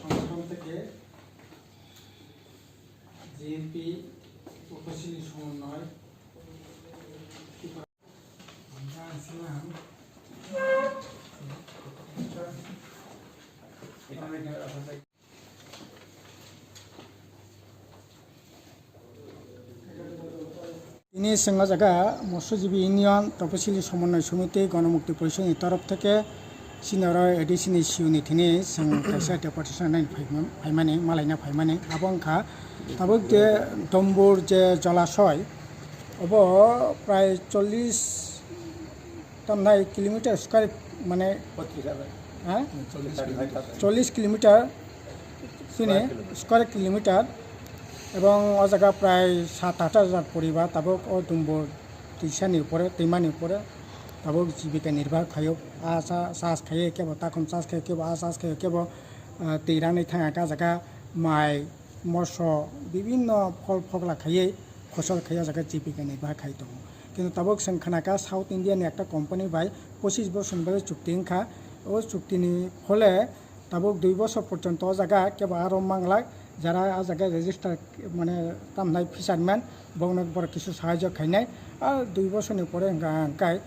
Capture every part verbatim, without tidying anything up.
সংগঠন থেকে জিএমপি উপশিলি সমন্বয়। Tini chwng o jaga Mosojib Union Toposili Somonoi Somiti Gonomukti Porishodni torof theke chini oro A D C ni C E O ni thini chwng kaisa deputation nai phaimani, malaina phaimani. Abo wngkha tabuk je Dombur je jolasoi, obo prai chollish tamnai kilometer square, mane, ha? Chollish kilometer, chini square kilometer, ebong o jaga prai sat aat hajar poribar tabuk o Dombur twisani upore, twimani upore tabuk jibika nirbah khaio. A cha-, chas khaio, kebo takhum chas khaio, kebo a chas khaio, kebo, ah, twi rani thang kha jaga mai, moso, bibinno phol phogla khaiwi khosol khaiwi o jaga jibika nirbah khai tongo. Kintu tabuk chwng khna kha South India ni ekta company bai pochis bosor ni bagwi chukti wngkha. O chukti ni phole tabuk dui bosor porjonto o jaga kebo aro manglak, jara o jaga register, mane, tamnai fisherman, bokno borok kisu sahajyo khainai. Ar dui bosor ni pore hwnkha hwnkhe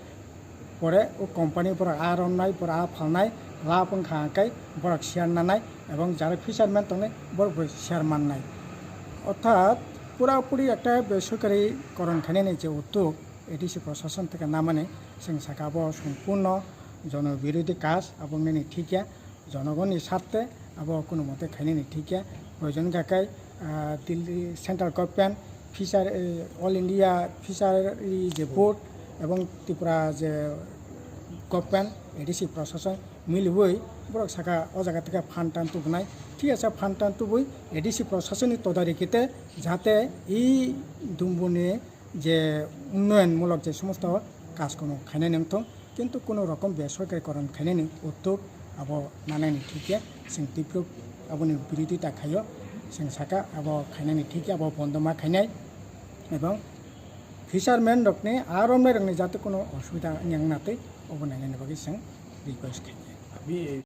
pore o company borok aa romnai, borok aa phalnai, lab wngkha hwnkhe borok share nanai, ebong jara fisherman tongnai borok bo share mannai. Orthat pura puri ekta besorkari koron khainani je uddog A D C prosason theke namani, chwng saka abo sompurno jono birodhi kaj, abo wngnani thik ya. Jonogonni sarte abo kono mote khainani thik ya. Proyojon wngkha khe, ah, Delhi central government, fisher, eh, All India Fishery je board ebong Tripura je government, A D C prosason miliwi borok saka o jaga theke phan tan tubunai. Thik ase, phan tan tubui A D C prosasonni todarikite jate ei Dumbuni je unnoyonmulok je somosto kaj kono khainani wngthung, kintu kono rokom besorkari koron khainani uddog abo nanani thik ya. Chwng tibro aboni birodita khaio, chwng saka abo khainani thik ya, abo bondo ma khainai, ebong fisherman rokni aa romnai rokni jate kono osubida wngya wngna twi obo nainani bagwi chwng request khainai.